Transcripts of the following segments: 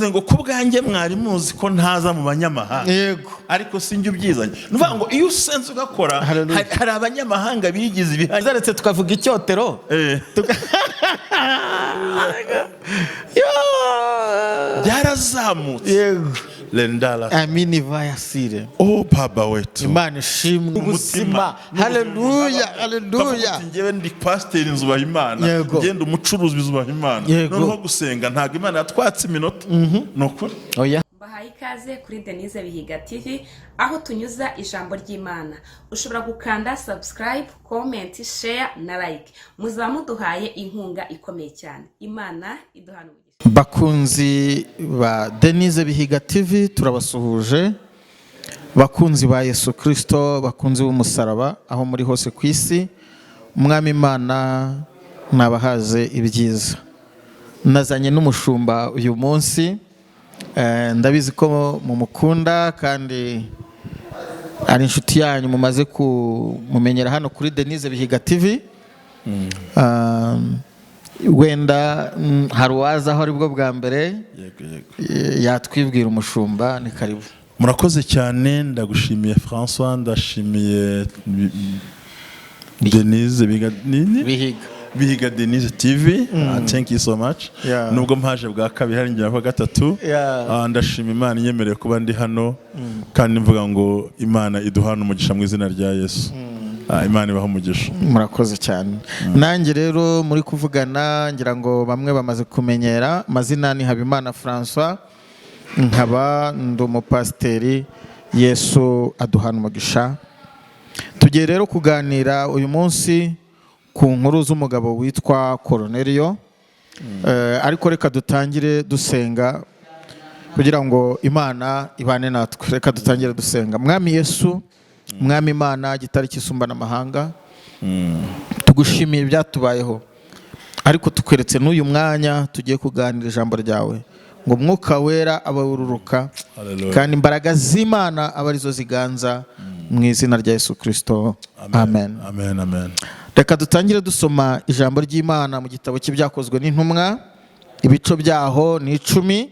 Ngo ku bwanjye mwari muzi ko ntaza mu banyamahanga, ariko sinjye ubyizanye. Ni ukuvuga ngo iyo usenze ugakora, Hallelujah. hari abanyamahanga bigize ibihanye. Zaretse tukavuga icyotero. Byarazamutse. Lendala. Amini vayasire. Oh, Baba wetu. Imana ishimwe, ubuzima. Haleluya, haleluya. Njyewe ndi pasiteri, nzubaha Imana. Ngenda umucuruzi, nzubaha Imana. Noneho gusenga, ntabwo Imana yatwatse iminota, ni ukuri. Oya. Bahaye ikaze kuri Denise Bihiga TV, aho tunyuza ijambo ry'Imana. Ushobora gukanda subscribe, comment, share na like. Muzaba muduhaye inkunga ikomeye cyane. Imana iduhana umugisha. Bakunzi ba Denise Bihiga TV, turabasuhuje. Bakunzi ba Yesu Kirisito, bakunzi b'umusaraba, aho muri hose ku isi, Umwami Imana nabahaze ibyiza. Nazanye n'umushumba uyu munsi. Ndabizi ko mumukunda kandi ari inshuti yanyu, mumaze kumumenyera hano kuri Denise Bihiga TV. Wenda hari uwaza aho aribwo bwa mbere. Yego. Yatwibwira. Umushumba, ni karibu. Murakoze cyane. Ndagushimiye François, ndashimiye Denise Biga nini? Bihiga. Bihiga Denise TV. Thank you so much. Nubwo mpaje bwa kabiri, hari ngira kwa gatatu. Ndashima Imana inyemereye kuba ndi hano, kandi mvuga ngo Imana iduhana umugisha mu izina rya Yesu. Imana ibaha umugisha. Murakoze cyane. Nanjye rero muri kuvugana, ngira ngo bamwe bamaze kumenyera amazina, ni Habimana François, nkaba ndi umupasiteri. Yesu aduhana umugisha. Tugiye rero kuganira uyu munsi ku nkuru z'umugabo witwa Koroneliyo. Ariko reka dutangire dusenga kugira ngo Imana ibane natwe. Reka dutangire dusenga. Mwami Yesu, Mwami Imana, gitari kisumba n'amahanga, tugushimiye ibyatubayeho, ariko tukweretse n'uyu mwanya tugiye kuganira ijambo ryawe, ngo Umwuka Wera abaruruka Hallelujah. kandi imbaraga z'Imana aba arizo ziganza, mu izina rya Yesu Kirisito, amen. Amen, amen. Reka dutangire dusoma ijambo ry'Imana mu gitabo cy'Ibyakozwe n'Intumwa, ibice byaho ni 10.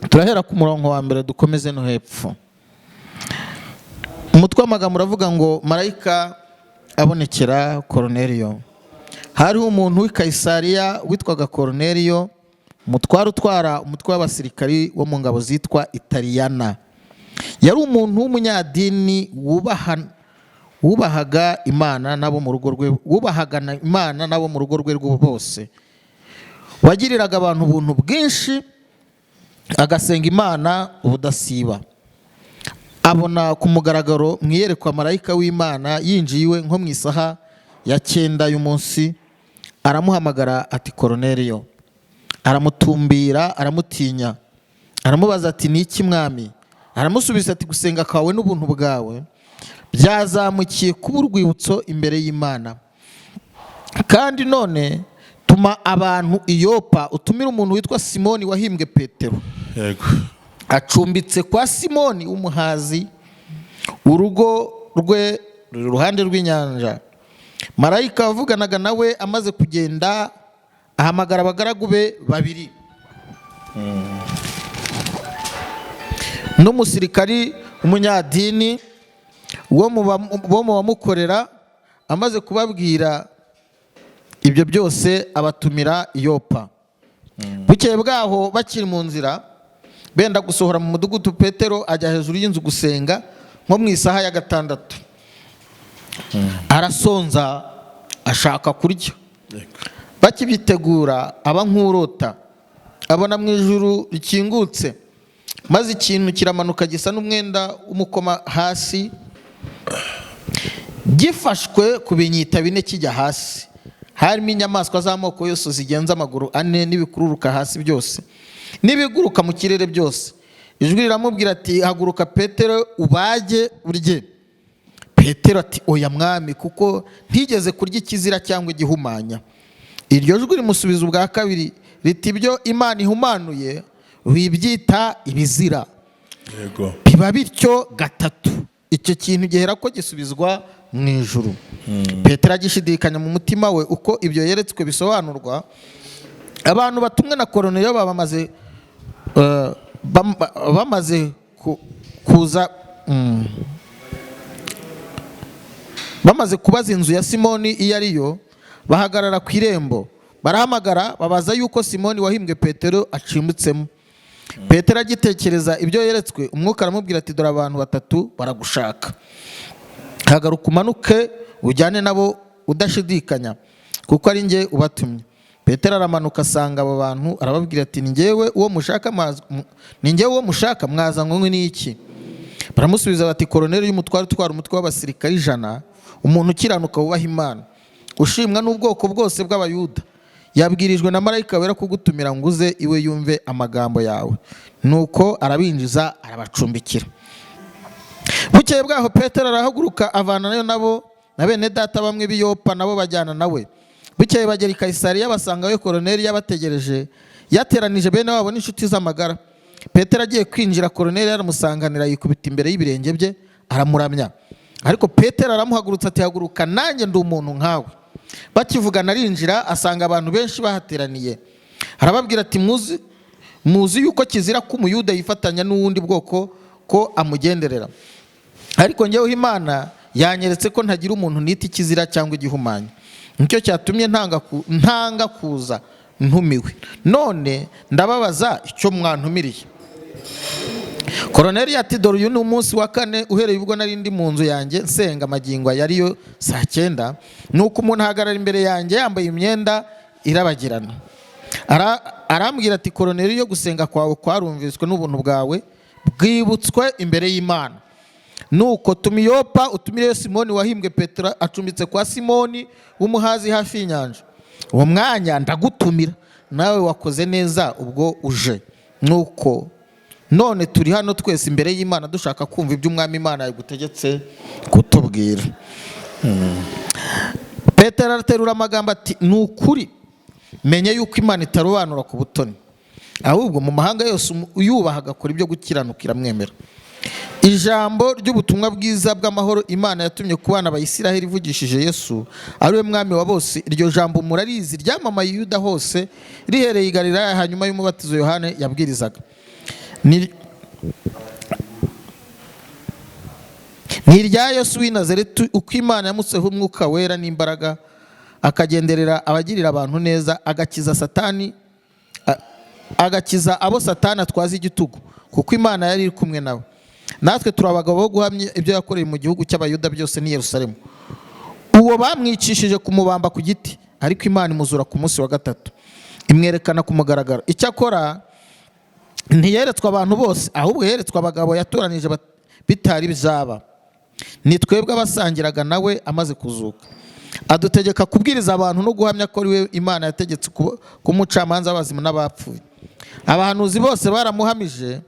Turahera ku murongo wa mbere dukomeze no hepfo. Umutwe w'amagambo uravuga ngo: "Marayika abonekera Koroneliyo." Hariho umuntu w'i Kayisariya witwaga Koroneliyo, umutware utwara umutwe w'abasirikari wo mu ngabo zitwa Italiyana. Yari umuntu w'umunyadini, wubahaga Imana n'abo mu rugo rwe, wubahaga Imana n'abo mu rugo rwe bose, wagiriraga abantu ubuntu bwinshi, agasenga Imana ubudasiba. Abona ku mugaragaro mu iyerekwa marayika w'Imana yinjiye iwe nko mu isaha ya 9 y'umunsi, aramuhamagara ati: "Koroneliyo." Aramutumbira, aramutinya. Aramubaza ati: "Ni iki, Mwami?" Aramusubiza ati: "Gusenga kwawe n'ubuntu bwawe byazamukiye kuba urwibutso imbere y'Imana. Kandi none tuma abantu i Yopa, utumire umuntu witwa Simoni wahimbwe Petero. Acumbitse kwa Simoni w'umuhazi, urugo rwe ruri iruhande rw'inyanja." Marayika wavuganaga nawe amaze kugenda, ahamagara abagaragu be babiri n'umusirikari umunyadini wo mu bamukorera. Amaze kubabwira ibyo byose, abatumira i Yopa. Bukeye bwaho, bakiri mu nzira benda gusohora mu mudugudu, Petero ajya hejuru y'inzu gusenga nko mu isaha ya 6. Arasonza, ashaka kurya. Bakibyitegura, aba nk'urota, abona mu ijuru rikingutse, maze ikintu kiramanuka gisa n'umwenda w'umukoma hasi, gifashwe ku binyita bine kijya hasi. Harimo inyamaswa z'amoko yose zigenza amaguru ane, n'ibikururuka hasi byose, n'ibiguruka mu kirere byose. Ijwi riramubwira ati: "Haguruka Petero, ubage urye." Petero ati: "Oya Mwami, kuko ntigeze kurya ikizira cyangwa igihumanya." Iryo jwi rimusubiza ubwa kabiri riti: "Ibyo Imana ihumanuye, wibyita ibizira." Biba bityo gatatu, icyo kintu gihera ko gisubizwa mu ijuru. Petero agishidikanya mu mutima we uko ibyo yeretswe bisobanurwa, abantu batumwe na Koroneliyo baba bamaze Bamaze kuza, bamaze kubaza inzu ya Simoni iyo ari yo, bahagarara ku irembo, barahamagara, babaza yuko Simoni wahimbwe Petero acumbitsemo. Petero agitekereza ibyo yeretswe, Umwuka aramubwira ati: "Dore abantu batatu baragushaka. Hagaruka umanuke ujyane nabo udashidikanya, kuko ari njye ubatumye." Petero aramanuka, asanga abo bantu, arababwira ati: "Ni njyewe uwo mushaka, mwazanywe n'iki?" Baramusubiza bati: "Koroneli y'umutware utwara umutwe w'abasirikari 100, umuntu ukiranuka wubaha Imana, ushimwa n'ubwoko bwose bw'Abayuda, yabwirijwe na marayika wera kugutumira ngo uze iwe yumve amagambo yawe." Nuko arabinjiza, arabacumbikira. Bukeye bwaho Petero arahaguruka, avanayo nabo na bene data bamwe b'i Yopa, nabo bajyana nawe. Bukeye bagera i Kayisariya, basangayo Koroneli yabategereje, yateranije bene wabo n'inshuti z'amagara. Petero agiye kwinjira, Koroneli aramusanganira, yikubita imbere y'ibirenge bye, aramuramya. Ariko Petero aramuhagurutsa ati: "Haguruka, nanjye ndi umuntu nkawe." Bakivugana arinjira, asanga abantu benshi bahateraniye. Arababwira ati: "Muzi, muzi yuko kizira ko Umuyuda yifatanya n'uwundi bwoko ko amugenderera, ariko njyeweho Imana yanyeretse ko ntagira umuntu nita ikizira cyangwa igihumanya. Nicyo cyatumye ntanga kuza ntumiwe. None ndababaza icyo mwantumiriye." Koroneli ati: "Dore uyu ni umunsi wa kane uhereye ubwo nari ndi mu nzu yanjye nsenga, amagingo yariyo saa 9, nuko umuntu ahagarara imbere yanjye yambaye imyenda irabagirana. Arambwira ati: 'Koroneli, yo gusenga kwawe kwarumviswe, n'ubuntu bwawe bwibutswe imbere y'Imana. Nuko tuma i Yopa, utumireyo Simoni wahimbwe Petero, acumbitse kwa Simoni w'umuhazi hafi y'inyanja.' Uwo mwanya ndagutumira, nawe wakoze neza ubwo uje. Nuko none turi hano twese imbere y'Imana, dushaka kumva ibyo Umwami Imana yagutegetse kutubwira." Petero araterura amagambo ati: "Ni ukuri menye yuko Imana itarobanura ku butoni, ahubwo mu mahanga yose uyubaha agakora ibyo gukiranuka iramwemera. Ijambo ry'ubutumwa bwiza bw'amahoro Imana yatumye ku bana ba Isiraheli ivugishije Yesu, ari we mwami wa bose, iryo jambo murarizi, ryamamaye i Yuda hose rihereye i Galilaya hanyuma y'umubatizo Yohane yabwirizaga. Ni irya Yesu w'i Nazareti, uko Imana yamutseho Umwuka Wera n'imbaraga, akagenderera abagirira abantu neza, agakiza abo Satani atwaza igitugu, kuko Imana yari iri kumwe nawe. Natwe turi abagabo bo guhamya ibyo yakoreye mu gihugu cy'Abayuda byose n'i Yerusalemu. Uwo bamwicishije kumubamba ku giti, ariko Imana imuzura ku munsi wa gatatu, imwerekana ku mugaragaro. Icyakora ntiyeretswe abantu bose, ahubwo yeretswe abagabo yatoranije bitari bizaba, ni twebwe abasangiraga nawe amaze kuzuka. Adutegeka kubwiriza abantu no guhamya ko ari we Imana yategetse kuba umucamanza w'abazima n'abapfuye. Abahanuzi bose baramuhamije,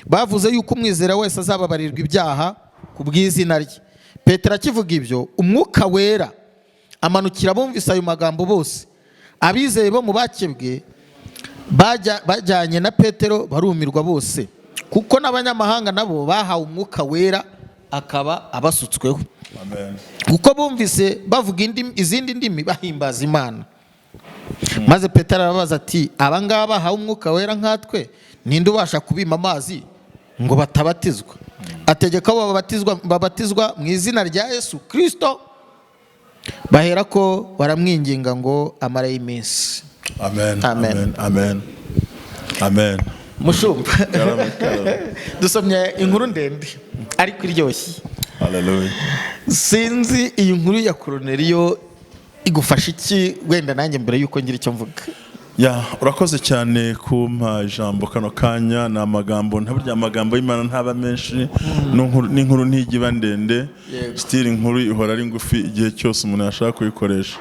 bavuze yuko umwizera wese azababarirwa ibyaha ku bw'izina rye." Petero akivuga ibyo, Umwuka Wera amanukira abumvise ayo magambo bose. Abizeye bo mu bakebwe bajyanye na Petero barumirwa bose, kuko n'abanyamahanga nabo bahawe Umwuka Wera akaba abasutsweho. Amen. Kuko bumvise bavuga izindi ndimi bahimbaza Imana. Maze Petero arababaza ati: "Aba ngaba bahawe Umwuka Wera nkatwe, ninde ubasha kubima amazi ngo batabatizwa?" Ategeka ko babatizwa mu izina rya Yesu Kirisito. Bahera ko baramwinginga ngo amareyo iminsi. Amen. Amen. Amen. Amen. Amen. Mushumba, Karame, karame. dusomye inkuru ndende ariko iryoshye. Hallelujah. Sinzi, iyi nkuru ya Koroneliyo igufasha iki, wenda nanjye mbere y'uko ngira icyo mvuga? Ya, urakoze cyane kumpa ijambo kano kanya. Ni amagambo, ntaburya amagambo y'Imana ntaba menshi, n'inkuru ntijya iba ndende. Still inkuru ihora ari ngufi igihe cyose umuntu yashaka kuyikoresha.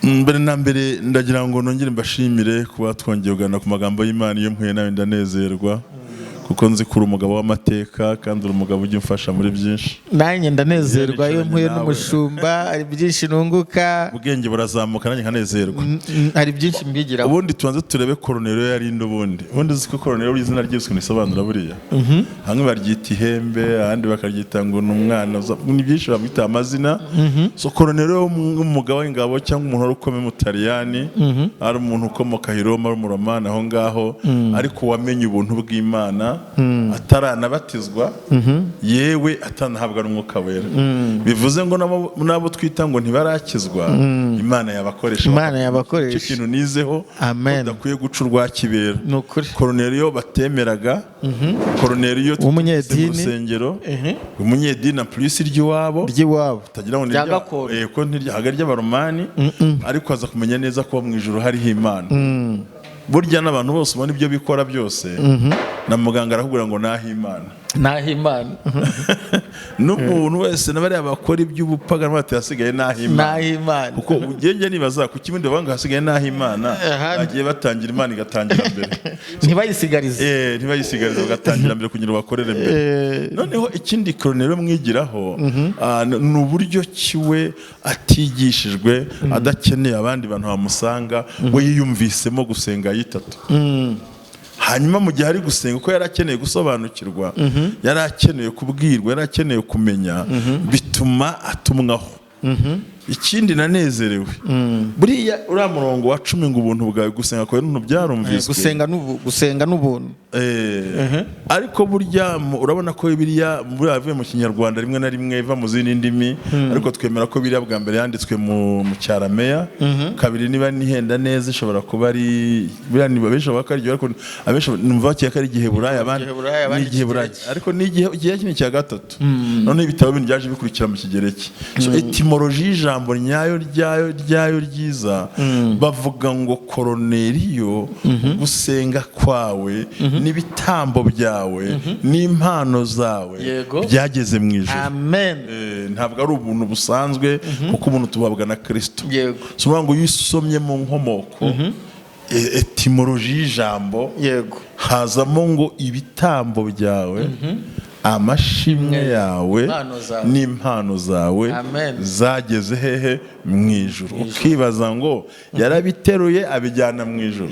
Mbere na mbere ndagira ngo nongere mbashimire kuba twongeye kuganira ku magambo y'Imana. Iyo mpuye nawe ndanezerwa. Kuko nzi ko uri umugabo w'amateka kandi uri umugabo ujya umfasha muri byinshi. Nanjye ndanezerwa iyo mpuye Nawe. n'umushumba, hari byinshi nunguka. Ubwenge burazamuka, nanjye nkanezerwa. Hari byinshi mbwigiraho. Ubundi tubanze turebe Koroneliyo yari inde. Ubundi uzi ko Koroneliyo izina rye ukuntu risobanura? Buriya hamwe baryita ihembe, ahandi bakaryita ngo ni umwana ni byinshi bamwita amazina. So Koroneliyo w'umugaba w'ingabo cyangwa umuntu wari ukomeye mu Butaliyani, ari umuntu ukomoka i Roma, ari umuromani aho ngaho, ariko wamenye ubuntu bw'Imana ataranabatizwa, yewe atanahabwa n'Umwuka Wera. Bivuze ngo n'abo twita ngo ntibarakizwa, Imana yabakoresha. Imana yabakoresha. Icyo kintu nizeho, Amen. udakwiye guca urwa kibera. Ni ukuri. Koroneliyo batemeraga, Koroneliyo W'umunyedini. mu rusengero, umunyedini plus ry'iwabo, Ry'iwabo. utagira ngo ni Rya gakondo. ko ntiryahaga ry'Abaromani, ariko aza kumenya neza ko mu ijuru hariho Imana. Burya n'abantu bose ubona ibyo bikora byose, na muganga arakubwira ngo naho Imana. Naho Imana. N'umuntu wese na bariya bakora iby'ubupagani bati hasigaye naho Imana. Naho Imana. Kuko ugenge nibaza ku kibindi bavuga ngo hasigaye naho Imana, bagiye batangira Imana igatangira mbere. Ntibayisigarize. Ntibayisigarize, bagatangira mbere kugira ngo bakorere mbere. Noneho ikindi Koroneliyo mwigiraho, ni uburyo kiwe atigishijwe, adakeneye abandi bantu bamusanga, we yiyumvisemo gusenga yitatu. Hanyuma mu gihe ari gusenga, uko yari akeneye gusobanukirwa, yari akeneye kubwirwa, yari akeneye kumenya, bituma atumwaho. Ikindi nanezerewe, buriya uriya murongo wa 10 ngo ubuntu bwawe, gusenga kwawe n'ubuntu byarumviswe. Gusenga n'ubuntu. Ariko burya urabona ko biriya buriya yavuye mu Kinyarwanda, rimwe na rimwe iva mu zindi ndimi, ariko twemera ko biriya bwa mbere yanditswe mu Cyarameya. Kabiri, niba nihenda neza, ishobora kuba ari buriya ni abenshi bavuga ko ari ariko abenshi numva bakeka ko ari Igiheburayo, abandi Igiheburayo, abandi ni Igiheburayo. Ikigereki. Ariko ni igihe ni icya gatatu, noneho ibitabo bindi byaje bikurikira mu Kigereki. So étymologie y'ijambo nyayo ryayo ryiza, bavuga ngo Koroneliyo, gusenga kwawe n'ibitambo byawe n'impano zawe byageze mu ijuru. Amen. Ntabwo ari ubuntu busanzwe, kuko ubuntu tubuhabwa na Kristo. Si ukuvuga ngo iyo usomye mu nkomoko, étymologie y'ijambo, hazamo ngo ibitambo byawe, amashimwe yawe Impano zawe. n'impano zawe Amen. zageze hehe? Mu ijuru. Ukibaza ngo yarabiteruye abijyana mu ijuru?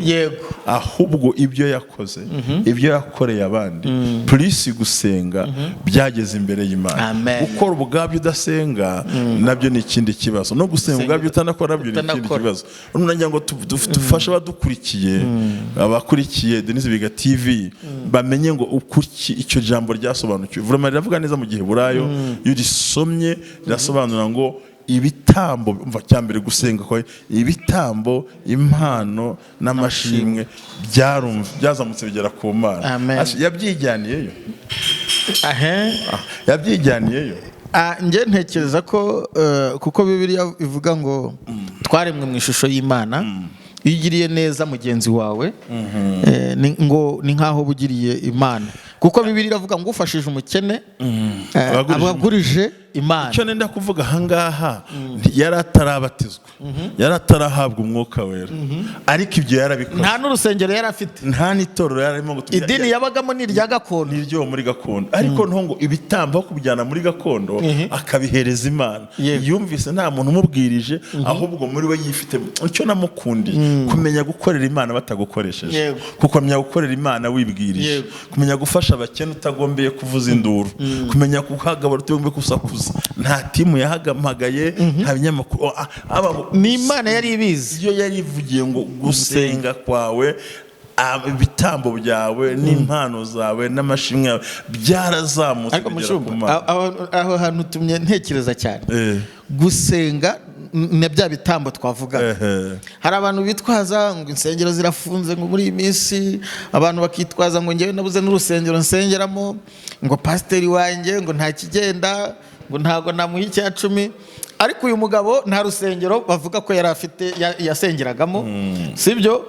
Ahubwo ibyo yakoze, ibyo yakoreye abandi, plus gusenga, byageze imbere y'Imana. Amen. Gukora ubwabyo udasenga nabyo ni ikindi kibazo, no gusenga ubwabyo utanakora nabyo ni ikindi Utanakora. kibazo. None nagira ngo dufashe abadukurikiye, abakurikiye Denise Biga TV, bamenye ngo uko icyo jambo ryasobanukiwe. Vraiment riravuga neza mu Giheburayo, iyo urisomye rirasobanura ngo ibitambo, umva, cyambere gusenga kwawe, ibitambo, impano n'amashimwe byarumva, byazamutse bigera ku Mana. Amen. Yabyijyaniyeyo. Ahe. Yabyijyaniyeyo. Njye ntekereza ko kuko Bibiliya ivuga ngo twaremwe mu ishusho y'Imana, iyo ugiriye neza mugenzi wawe, ngo ni nk'aho uba ugiriye Imana, kuko Bibiliya iravuga ngo ufashije umukene Abagurije. aba agurije Imana. Icyo nenda kuvuga ahangaha, yari atarabatizwa, yari atarahabwa Umwuka Wera, ariko ibyo yarabikoze. Nta n'urusengero yari afite. Nta n'itorero yari arimo ngo Idini yabagamo ni irya gakondo. N'iryo muri gakondo, ariko nto ngo ibitambo aho kubijyana muri gakondo akabihereza Imana. Yumvise nta muntu umubwirije, ahubwo muri we yifite. Icyo namukundiye, kumenya gukorera Imana batagukoresheje, kuko kumenya gukorera Imana wibwirije, kumenya gufasha abakene utagombeye kuvuza induru, kumenya kuhagabura utagombeye gusakuza. Nta team yahagamagaye, nta binyamakuru. Ni Imana yari ibizi. Iyo yari ivugiye ngo gusenga kwawe, ibitambo byawe n'impano zawe n'amashimwe yawe byarazamutse Ariko bigera ku mushumba, Mana. aho hantu utumye ntekereza cyane. Gusenga na bya bitambo twavuga, hari abantu bitwaza ngo insengero zirafunze, ngo muri iyi minsi abantu bakitwaza ngo ngewe nabuze n'urusengero nsengeramo, ngo pasiteri wanjye ngo nta kigenda, ngo ntabwo namuha icya cumi. Ariko uyu mugabo nta rusengero bavuga ko yari afite yasengeragamo, sibyo?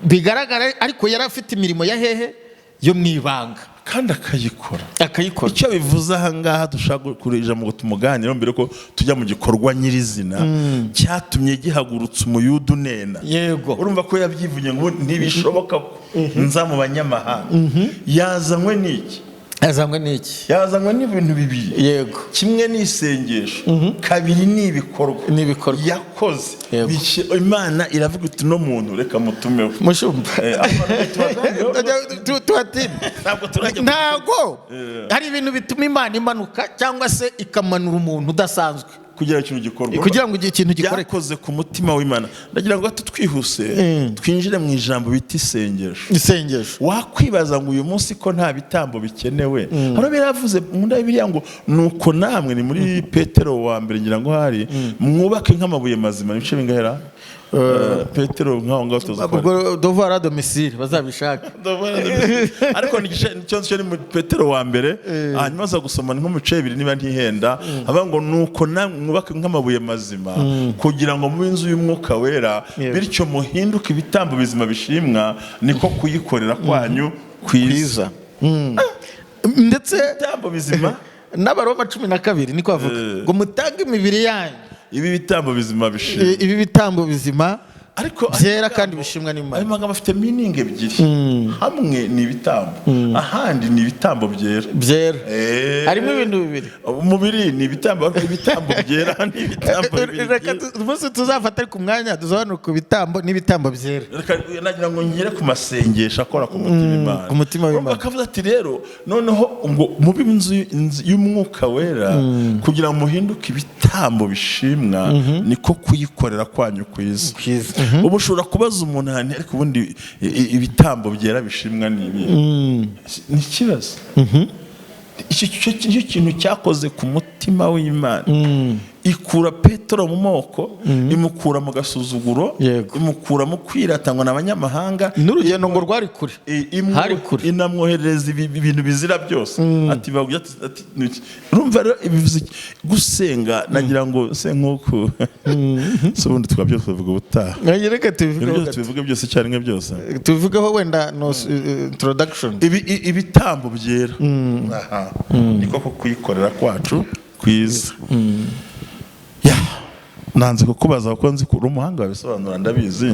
Bigaragara, ariko yari afite imirimo ya hehe? Yo mu ibanga. Kandi akayikora. Akayikora. Icyo bivuze aha ngaha, dushaka kureja mu tumuganiro mbere ko tujya mu gikorwa nyirizina cyatumye gihagurutsa Umuyuda unena. Urumva ko yabyivuye ngo ntibishoboka ko nza mu banyamahanga. Yazanywe n'iki? Yazanywe n'iki? Yazanywe n'ibintu bibiri. Kimwe ni isengesho, kabiri ni ibikorwa. Ni ibikorwa. Yakoze. Imana iravuga iti: "No muntu reka mutumeho." Mushumba, Aho tubaganiraho. Tuhatinde. Ntabwo turajya. Ntabwo hari ibintu bituma Imana imanuka cyangwa se ikamanura umuntu udasanzwe kugira ikintu gikorwa. Kugira ngo ikintu gikoreke. Byakoze ku mutima w'Imana. Ndagira ngo gato twihuse twinjire mu ijambo bita isengesho. Isengesho. Wakwibaza ngo uyu munsi ko nta bitambo bikenewe? Hano biravuze mu nda Bibiliya ngo nuko namwe, ni muri Petero wa mbere ngira ngo, hari mwubake nk'amabuye mazima. Ibice bingahera Petero nk'aho ngaho tuzi ko ari. Ubwo devoir à domicile bazabishaka. Ariko ni igice icyo cyo ni mu Petero wa mbere, hanyuma aza gusoma ni nko mu bice bibiri niba ntihenda, avuga ngo nuko namwe mwubake nk'amabuye mazima kugira ngo mube inzu y'Umwuka Wera, bityo muhinduke ibitambo bizima bishimwa, niko kuyikorera kwanyu kwiza. Kwiza. Ndetse Ibitambo bizima. n'Abaroma 12 niko bavuga ngo mutange imibiri yanyu ibi bitambo bizima bishimwa. Ibi bitambo bizima Ariko byera kandi bishimwa n'Imana. Ayo magambo afite meaning ebyiri: hamwe ni ibitambo, ahandi ni ibitambo byera. Byera. Harimo ibintu bibiri. Umubiri ni ibitambo, ariko ibitambo byera ni ibitambo bibiri. Reka umunsi tuzafata ariko umwanya dusobanure ku bitambo n'ibitambo byera. Reka nagira ngo ngere ku masengesho akora ku mutima Imana. Ku mutima w'Imana. Urumva akavuze ati rero noneho ngo mube inzu y'Umwuka Wera kugira ngo muhinduke ibitambo bishimwa, niko kuyikorera kwanyu kwiza. Kwiza. Ubu ushobora kubaza umuntu ahantu, ariko ubundi ibitambo byera bishimwa ni ibi? Ni ikibazo. Icyo nicyo kintu cyakoze ku mutima w'Imana, ikura Petero mu moko, imukura mu gasuzuguro, imukura mu kwirata ngo ni abanyamahanga. N'urugendo ngo rwari kure. Hari kure. Inamwoherereza ibintu bizira byose, ati baguye ati niki? Urumva rero ibivuze iki? Gusenga, nagira ngo se nk'uku se ubundi twaba byose tubivuga ubutaha. Nanjye reka tubivugeho Ibintu byose gato. tubivuge byose icyarimwe byose. Tubivugeho wenda no introduction. Ibitambo byera. Aha. Niko ko kuyikorera kwacu kwiza. Ya, nanze kukubaza kuko nzi ko uri umuhanga wabisobanura, ndabizi.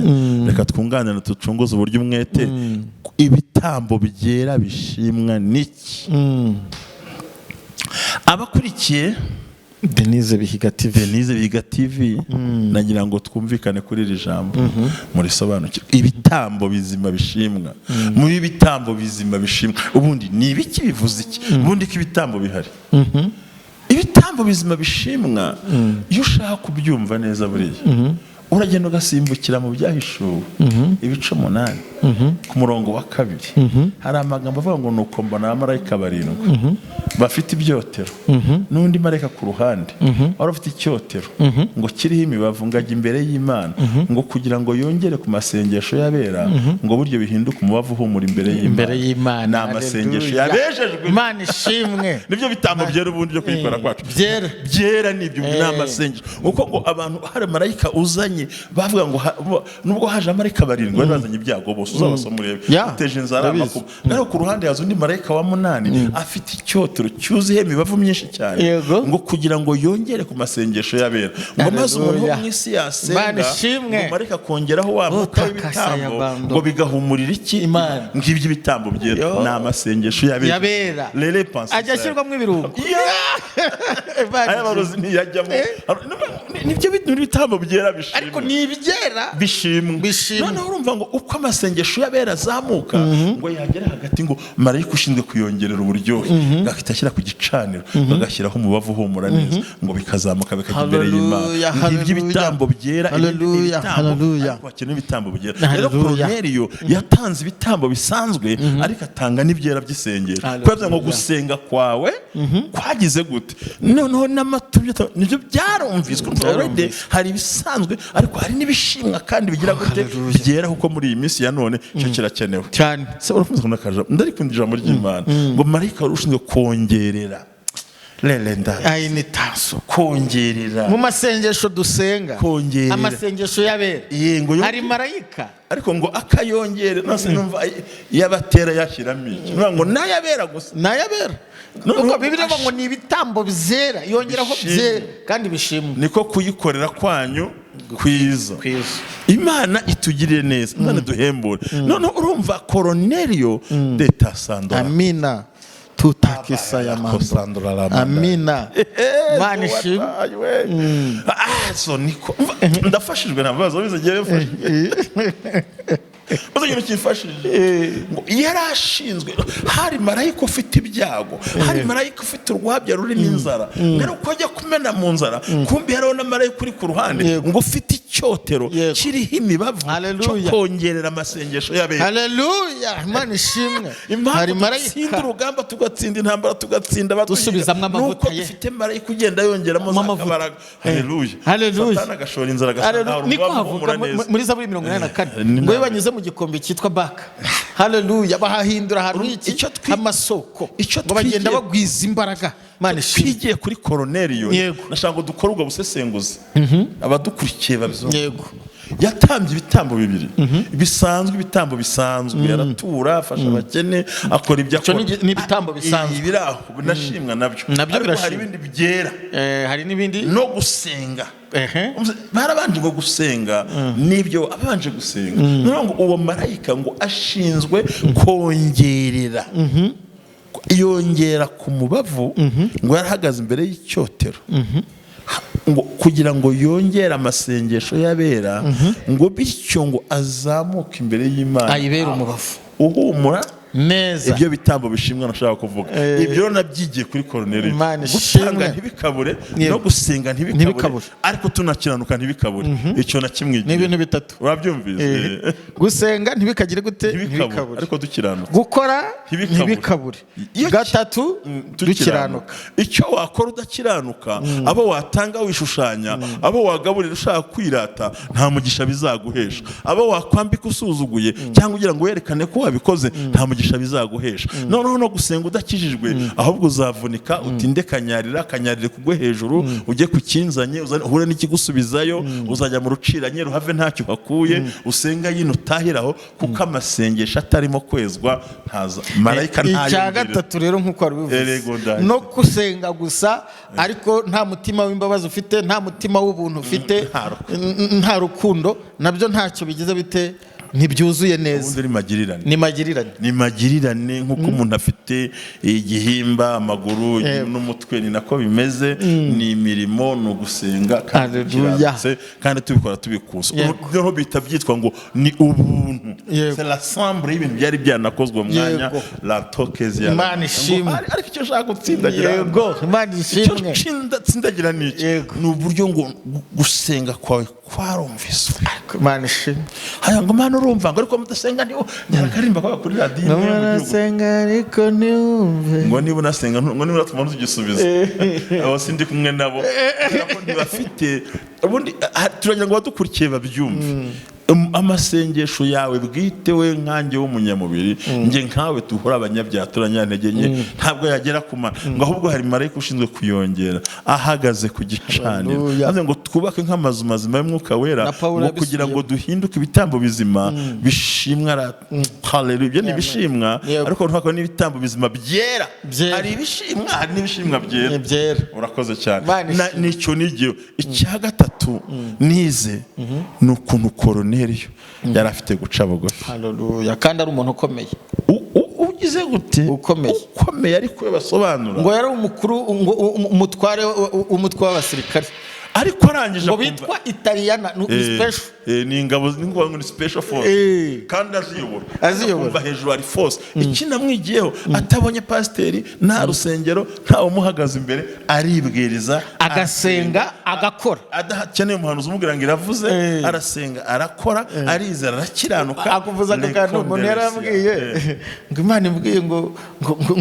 Reka twunganire, ducunguze uburyo umwete. Ibitambo byera bishimwa niki? Abakurikiye Denise Bihiga TV, Denise Biga TV, nagira ngo twumvikane kuri iri jambo, murisobanukirwe. Ibitambo bizima bishimwa, muri ibitambo bizima bishimwa ubundi ni ibiki? Bivuze iki ubundi ko ibitambo bihari? Ibitambo bizima bishimwa, iyo ushaka kubyumva neza, buriya uragenda ugasimbukira mu Byahishuwe ibice 8 ku murongo wa 2. Hari amagambo avuga ngo nuko mbona abamarayika barindwi bafite ibyotero, n'undi marayika ku ruhande wari ufite icyotero ngo kiriho imibavu, ngo ajya imbere y'Imana ngo kugira ngo yongere ku masengesho y'abera, ngo buryo bihinduke umubavu uhumura imbere y'Imana. Imbere y'Imana. Ni amasengesho Haleluya. yabejejwe. Imana ishimwe. Nibyo bitambo byera ubundi byo kuyikora kwacu. Byera. Byera nibyo, ni amasengesho, kuko ngo abantu hari marayika uzanye bavuga ngo nubwo haje amarayika barindwi bari bazanye ibyago bose, uzabasoma urebe, uteje inzara, Ndabizi. amakuba, ariko ku ruhande haza undi marayika wa munani afite icyotero cyuzuye imibavu myinshi cyane, ngo kugira ngo yongere ku masengesho y'abera, ngo maze umuntu wo Haleluya. mu isi Imana yasenga, ishimwe. ngo marayika akongeraho wa mwuka Utakasa ya w'ibitambo, bando. ngo bigahumurira iki? Imana. Ngibyo ibitambo byera, Yo. ni amasengesho y'abera. Y'abera. Rere pense Ajya ashyirwamo ibirungo. Yeah. Aya barozi ntiyajyamo. Nibyo bitambo byera bishimwa. Ariko ni ibyera. Bishimwa. Bishimwa. Noneho urumva ngo uko amasengesho y'abera azamuka, ngo yagera hagati, ngo marayika ushinzwe kuyongerera uburyohe agahita ashyira ku gicaniro, bagashyiraho umubavu uhumura neza, ngo bikazamuka bikajya imbere y'Imana. Hallelujah, Ngibyo hallelujah. ibitambo byera. Ibindi ni Hallelujah, ibitambo, hallelujah. ariko hakenewe ibitambo byera rero. Hallelujah. Koruneliyo yatanze ibitambo bisanzwe, ariko atanga n'ibyera by'isengesho. Hallelujah. Kubera ngo gusenga kwawe kwagize gute? Noneho n'amaturo nibyo byarumviswe. Already hari ibisanzwe, ariko hari n'ibishimwa kandi bigira gute? Hallelujah. Byera, kuko muri iyi minsi ya none icyo kirakenewe Cyane. Se urakunze kubona akajambo? Ndarikunda ijambo ry'Imana ngo marayika wari ushinzwe kongerera. Lelenda. Ayinitanso. Kongerera. Mu masengesho dusenga, Kongerera. amasengesho y'abera, Yego, hari marayika. Ariko ngo akayongere nose numva yabatera yashyiramo iki? Nuvuga ngo n'ayabera gusa. N'ayabera. No, Kuko no, Bibiliya ivuga ngo ni ibitambo byera, yongeraho Bishimwe. byera kandi bishimwe. Niko kuyikorera kwanyu kwiza. Kwiza. Imana itugirire neza, Imana iduhembure. Noneho urumva Koroneliyo deta sandora. Amina, tutakisa ya mando. Sandora la manda. Amina, Imana ishimwe. Ah, so niko ndafashijwe, nta bibazo bize mfashijwe. Maze ikintu kimfashije ngo yari ashinzwe, hari marayika ufite ibyago, hari marayika ufite urwabya rurimo inzara, mbere uko ajya kumena mu nzara, kumbi hariho na marayika uri ku ruhande ngo ufite icyotero kiriho imibavu cyo kongerera amasengesho y'abera. Haleluya, Imana ishimwe. Hari Impamvu marayika. dutsinda urugamba, tugatsinda intambara, tugatsinda abaduhiga, Dusubizamwo amavuta nuko ye. dufite marayika ugenda yongeramo za Amavuta. kabaraga. Haleluya. Haleluya. Satani agashora inzara, agasanga Haleluya. Niko urubavu havuga ruhumura neza. muri Zaburi 84 Ni ngo iyo nabi. banyuze mu gikombe cyitwa Baka, haleluya, bahahindura ahantu h'iki? Amasoko. Icyo Ngo bagenda bagwiza imbaraga. Imana ishimwe. twigiye kuri Koroneliyo, nashaka ngo dukore ubwo busesenguzi, abadukurikiye babyumve. Yatambye ibitambo bibiri bisanzwe, ibitambo bisanzwe, yaratura, afasha abakene, akora ibyo Icyo akora. ni ibitambo bisanzwe. Ibi biri aho binashimwa nabyo, Nabyo ariko hari birashimwa. ibindi byera. Hari n'ibindi. No gusenga. Barabanje ngo gusenga nibyo, abanje gusenga. Noneho ngo uwo marayika ngo ashinzwe kongerera, yongera ku mubavu, ngo yarahagaze imbere y'icyotero ngo kugira ngo yongere amasengesho y'abera, ngo bityo ngo azamuke imbere y'Imana Ayibere umubavu uhumura neza. Ibyo bitambo bishimwa nashaka kuvuga, ibyo rero nabyigiye kuri Koroneliyo. Imana Gutanga ishimwe. ntibikabure, no gusenga ntibikabure, Ntibikabure. ariko tunakiranuka ntibikabure. Icyo nakimwigiye. Ni ibintu bitatu. Urabyumvise? Gusenga ntibikagire gute? Ntibikabure. Ntibikabure. Ariko dukiranutse. Gukora Ntibikabure. ntibikabure. Gatatu, Dukiranuka. dukiranuka. Icyo wakora udakiranuka, abo watanga wishushanya, abo wagaburira ushaka kwirata, nta mugisha bizaguhesha. Abo wakwambika usuzuguye cyangwa ugira ngo werekane ko wabikoze, nta mugisha bizaguhesha. Noneho no gusenga udakijijwe, ahubwo uzavunika, utinde kanyarira kanyarire kugwe hejuru, ujye ku kinzanye, uhure n'ikigusubizayo, uzajya mu ruciranye ruhave ntacyo uhakuye. Usenga yino utahiraho, kuko amasengesho atarimo kwezwa ntaza marayika Icya ntayongerera. gatatu rero, nk'uko wari ubivuze, Erego ndahise. no gusenga gusa ariko nta mutima w'imbabazi ufite, nta mutima w'ubuntu ufite, Nta rukundo. nta rukundo, nabyo ntacyo bigize bite? Ntibyuzuye neza. Ubundi ni magirirane. Ni magirirane. Ni magirirane, nk'uko umuntu afite igihimba, amaguru n'umutwe, ni nako bimeze. Ni imirimo, ni ugusenga kandi dukiranutse, kandi tubikora tubikunze. Noneho bihita byitwa ngo ni ubuntu. C'est l'ensemble y'ibintu byari byanakozwe mu mwanya la tokezi ya Imana ishimwe. Ariko icyo nshaka gutsindagira, Yego, Imana icyo ishimwe. tsindagira ni iki? Ni uburyo ngo gusenga kwawe kwarumviswe. Imana ishimwe. Haya ngo Mana urumva, ngo ariko mudasenga niwo nyarakarimba kwa kuri radiyo imwe mu gihugu. Narasenga ariko ntiwumve. Ngo niba unasenga, ngo niba unatuma ntugisubize, abo sindi kumwe nabo, kubera ko ntibafite ubundi. Turagira ngo abadukurikiye babyumve. Amasengesho yawe bwite, we nkanjye w'umunyamubiri, njye nkawe duhora abanyabyaha, turanyantege nke, ntabwo yagera ku Mana, ngo ahubwo hari marayika ushinzwe kuyongera ahagaze ku gicaniro. Hallelujah. Maze ngo twubake nk'amazu mazima y'Umwuka Wera, Na Pawulo ngo kugira ngo yabisubiyemo. duhinduke ibitambo bizima bishimwa. Hallelujah. Ibyo ni ibishimwa, ariko ntabwo n'ibitambo bizima byera. Byera. Hari ibishimwa, hari n'ibishimwa byera. Ni byera. Urakoze cyane. Imana ishimwe. Nicyo nigiye. Icya gatatu nize ni ukuntu Koroneliyo yari afite guca bugufi. Haleluya, kandi ari umuntu ukomeye. Ugize gute? Ukomeye. Ukomeye, ariko we basobanura Ngo yari umukuru, ngo umutware umutwe w'abasirikare. Ariko arangije Ngo akumva- bitwa Italiyana ni special. Ni ingabo, ni ngombwa ngo ni special force. Kandi aziyobora. Aziyobora. Akumva hejuru hari force. Ikinamwigiyeho, atabonye pasiteri, nta rusengero, ntawe umuhagaze imbere, aribwiriza, Agasenga, agakora. Adakeneye umuhanuzi umubwira ngo iravuze. Arasenga, arakora, arizera, arakiranuka. Akuvuza ako kantu, umuntu yarambwiye ngo Imana imbwiye ngo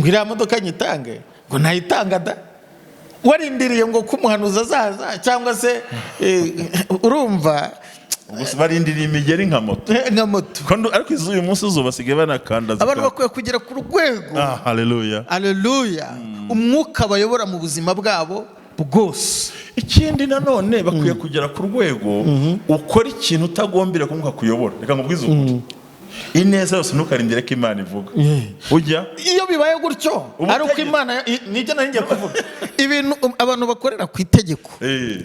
iriya modoka nyitange, ngo ntayitanga da, warindiriye ngo ko umuhanuzi azaza cyangwa se urumva. Gusa barindiriye imigeri nka moto. Nka moto. Ariko iz'uyu munsi zo basigaye banakanda Abantu bakwiye kugera ku rwego, Ah, haleluya. aleluya. Umwuka bayobora mu buzima bwabo bwose. Ikindi nanone, bakwiye kugera ku rwego ukora ikintu utagombera ko Umwuka kuyobora. Reka nkubwize ukuri, ineza yose ntukarindire ko Imana ivuga ujya. Iyo bibaye gutyo, ari uko Imana nibyo nari ngiye kuvuga, ibintu abantu bakorera ku itegeko,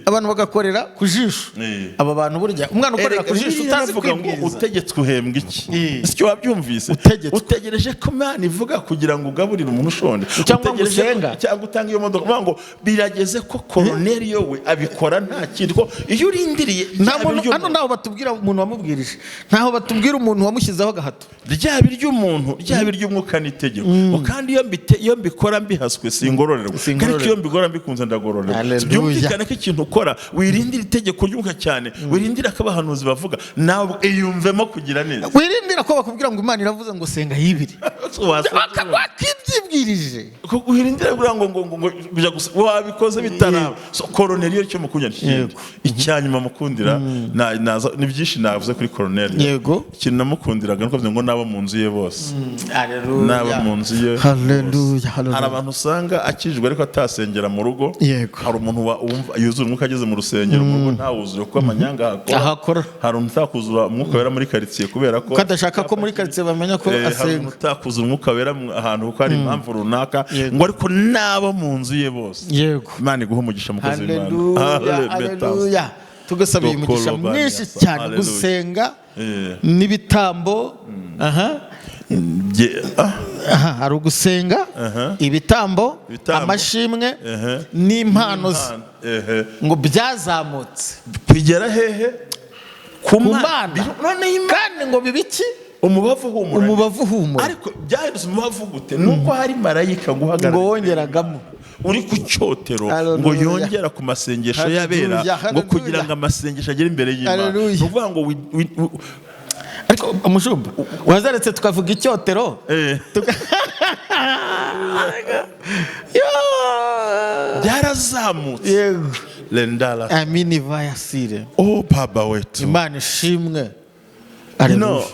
abantu bagakorera ku jisho. Aba bantu burya, umwana ukorera ku jisho Erega utazi iravuga ngo kwibwiriza. Utegetswe uhembwa iki? Sicyo wabyumvise? Utegetswe. Utegereje ko Imana ivuga kugira ngo ugaburire umuntu ushonje, Cyangwa ngo Utegereje usenga. Cyangwa utanga iyo modoka. Uvuga ngo birageze ko Koroneliyo we abikora nta kindi, ko iyo urindiriye Nta ryaba muntu hano, iry'umuntu- ntaho batubwira umuntu wamubwirije, ntaho batubwira umuntu wamushyizeho agahato. Ryaba iry'umuntu, ryaba iry'umwuka, n'itegeko. Ngo kandi iyo mbikora mbihaswe singororerwa, Singororerwa. ariko iyo mbikora mbikunze ndagororerwa. Hallelujah. Byumvikane ko ikintu ukora wirindira itegeko ry'umwuka cyane, wirindira ko abahanuzi bavuga, nawe iyumvemo kugira neza. Wirindira ko bakubwira ngo Imana iravuze ngo senga yibiri, wakibyibwirije. Wirindira kugira ngo bijya gusa wabikoze bitaraba. So Koroneliyo, icyo mukundira ni ikindi. Icyanyuma mukundira, ni byinshi navuze kuri Koroneliyo. Ikintu namukundiraga nuko avuze ngo n'abo mu nzu ye bose, n'abo mu nzu ye Haleluya, bose. haleluya. Hari abantu usanga akijijwe ariko atasengera mu rugo. Hari umuntu wumva yuzura umwuka ageze mu rusengero, mu rugo ntawuzure kuko amanyanga ahakora. Ahakora. Hari umuntu utakuzura umwuka wera muri karitsiye kubera ko Ko adashaka ko muri karitsiye bamenya ko hari asenga. umuntu utakuzura umwuka wera ahantu kuko hari impamvu runaka. Ngo ariko n'abo mu nzu ye bose. Imana iguhe umugisha, mukozi w'Imana. Haleluya. Haleluya. Haleluya, tugasabiye umugisha Dokolo mwinshi banyasa. cyane. Haleluya. Gusenga n'ibitambo, aha. Aha hari ugusenga, ibitambo, Ibitambo. amashimwe n'impano ze, ngo byazamutse Bigera hehe? Ku ku Mana. Mana. Noneho Imana Kandi ngo bibe iki? Umubavu uhumura. Umubavu uhumura. Ariko byahindutse umubavu gute? Nuko hari marayika Ngo guhagarara wongeragamo uri ku cyotero, Hallelujah. ngo yongera ku masengesho y'abera, Hallelujah, ngo hallelujah. kugira ngo amasengesho agere imbere y'Imana. Hallelujah. Ni ukuvuga ngo Ariko umushumba, wazaretse tukavuga icyotero. Byarazamutse. Lendala. Amini vayasire. Oh, Baba wetu. Imana ishimwe. No. Haleluya.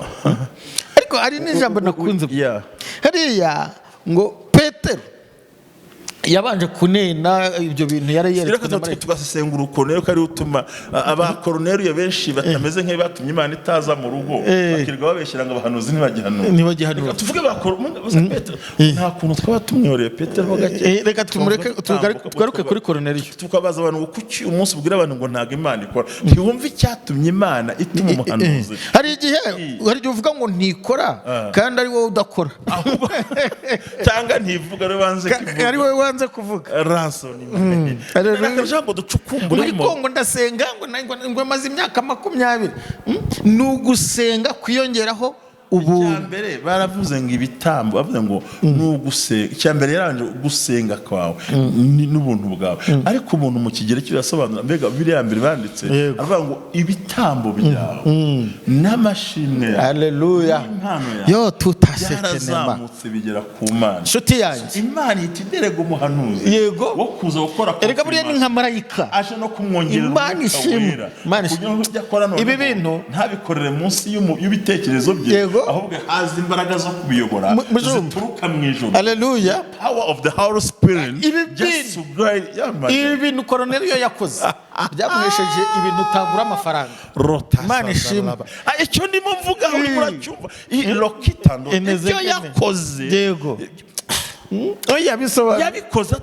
Ariko hari n'ijambo nakunze hariya, ngo Petero yabanje kunena ibyo bintu yari Rero yeretswe na marayika. Tugasesengura ukuntu ko ariwe utuma abakoroneriyo benshi batameze nk'abatumye Imana itaza mu rugo, bakirirwa babeshyira ngo abahanuzi ntibagihanura. Ntibagihanura. Reka tuvuge ba Petero, nta kuntu twaba tumwiyoreye Petero ho gake? Reka tumureke, tugaruke kuri Koroneliyo. Tukabaza abantu ngo kuki umunsi ubwira abantu ngo ntabwo Imana ikora, ntiwumve icyatumye Imana ituma umuhanuzi? Hari igihe uvuga ngo ntikora kandi ari wowe udakora. Ahubwo cyangwa ntivuga, rero banze Ari kivuga. wowe wanze kuvuga. Rasoni. Haleluya. Ijambo ducukumburemo. Ariko ngo ndasenga, ngo maze imyaka 20. Ni ugusenga kwiyongeraho ubuntu. Icyambere baravuze ngo ibitambo, bavuze ngo ni ugusenga. Icyambere yaranje gusenga kwawe n'ubuntu bwawe, ariko ubuntu mu Kigereki birasobanura, mbega biriya mbere banditse, aravuga ngo ibitambo byawe n'amashimwe yawe Haleluya. n'impano yawe Yo tutashekenema. byarazamutse bigera ku Mana. Inshuti yanjye. Imana ihita iderega umuhanuzi wo kuza gukora Erega buriya ni nka marayika. aje no kumwongerera Imana umwuka ishimwe. wera, Imana ishimwe. kugira ngo ibyo akora noneho Ibi bintu- ntabikorere munsi y'ibitekerezo bye, ahubwo haza imbaraga zo kubiyobora Mujumba. zituruka mu ijuru. Haleluya. Power of the Holy Spirit Ibi just to guide. Yeah, my Ibi bintu Koroneliyo yakoze byamuhesheje ibintu utagura amafaranga. Rota. Imana ishimwe. Ah, icyo ndimo mvuga urimo uracyumva? Lokitando Eneze ibyo kene. yakoze. Yego, oya, bisobanura Yabikoze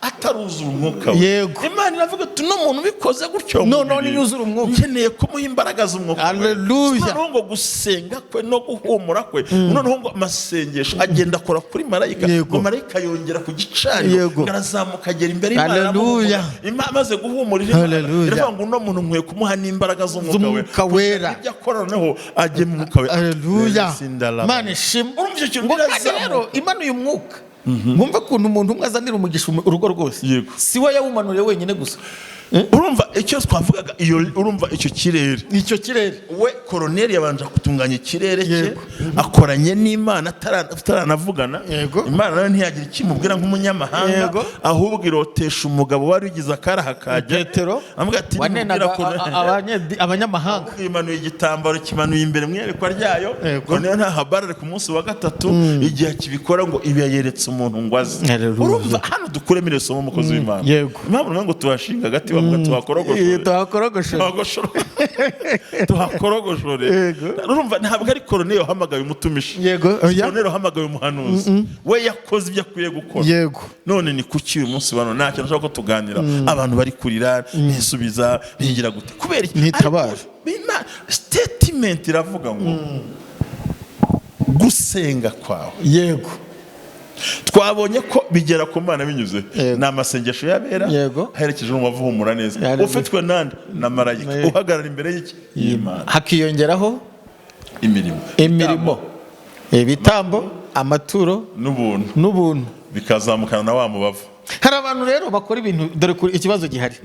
ataruzura umwuka we. Imana iravuga ati uno muntu ubikoze gutyo No, mu no, mubiri, niyuzura umwuka. nkeneye kumuha imbaraga z'umwuka wera. Hallelujah. Noneho ngo gusenga kwe no guhumura kwe, noneho ngo amasengesho agenda akora kuri marayika, ngo marayika yongera ku gicaniro, ngo arazamuka agera imbere y'Imana, Hallelujah. aramuhumura. Imana amaze guhumurira Imana, Hallelujah. iravuga ngo uno muntu nkwiye kumuha n'imbaraga z'umwuka wera, Z'umwuka wera. ibyo akora noneho ajye mu mwuka wera. Haleluya. Sindalaba. Imana ishimwe. Urumva icyo kintu Ngo kandi birazamuka. rero imanuye umwuka, mwumve ukuntu umuntu umwe azanira umugisha urugo rwose. Si we yawumanuriye wenyine gusa. Urumva icyo twavugaga, iyo urumva icyo kirere, Icyo kirere. We Koroneri yabanje gutunganya ikirere cye, akoranye n'Imana ataranavugana. Imana nayo ntiyagira icyo imubwira nk'umunyamahanga, ahubwo irotesha umugabo wari ugize akaraha kajya Petero avuga ati wanenaga "Nimubwira Koroneli." abanyamahanga. Imanuye igitambaro, kimanuye imbere mu iyerekwa ryayo. Koroneli ntahabarare ku munsi wa gatatu. Igihe akibikora ngo ibi yayeretse umuntu ngo aze. Haleluya. Urumva hano dukuremo iri somo, umukozi w'Imana. Impamvu nawe ngo tuhashinga agati, bavuga tuhakorogoshore. Tuhakorogoshore. Tuhakorogoshore, tuhakorogoshore. Urumva ntabwo ari Koroneli wahamagaye umutumishi. Oya. Koroneli wahamagaye umuhanuzi, we yakoze ibyo akwiye gukora. None ni kuki uyu munsi bano nta kintu nshaka ko tuganira, abantu bari kurira, ntisubiza, ntigira gute? Kubera iki? Ntitabara. Ariko statement iravuga ngo gusenga kwawe, twabonye ko bigera ku Mana binyuze ni amasengesho y'abera aherekeje n'umubavu uhumura neza, ufitwe nande? Na marayika uhagarara imbere y'iki? Y'Imana. Hakiyongeraho imirimo. Imirimo, ibitambo, amaturo n'ubuntu. N'ubuntu. Bikazamukana na wa mubavu. Hari abantu rero bakora ibintu, dore ikibazo gihari.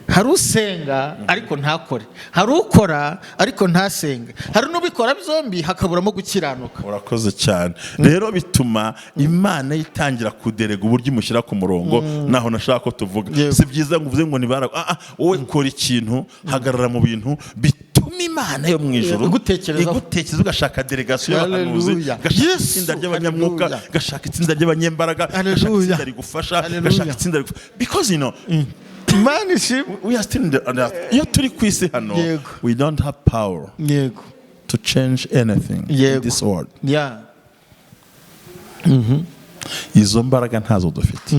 Hari usenga ariko ntakore, hari ukora ariko ntasenge, hari n'ubikora byombi hakaburamo gukiranuka. Urakoze cyane. Rero bituma Imana itangira kuderega uburyo imushyira ku murongo. Naho nashaka ko tuvuga, si byiza ngo uvuze ngo nibara. Wowe kora ikintu, hagarara mu bintu bituma Imana yo mu ijuru Igutekerezaho. igutekereza, ugashaka delegasiyo y'abahanuzi, ugashaka itsinda ry'abanyamwuka, ugashaka itsinda ry'abanyembaraga, ugashaka itsinda rigufasha, ugashaka itsinda rigufasha, because Imana ishimwe. we are still in the, on the earth. Iyo turi ku isi hano, we don't have power to change anything in this world. Izo mbaraga ntazo dufite,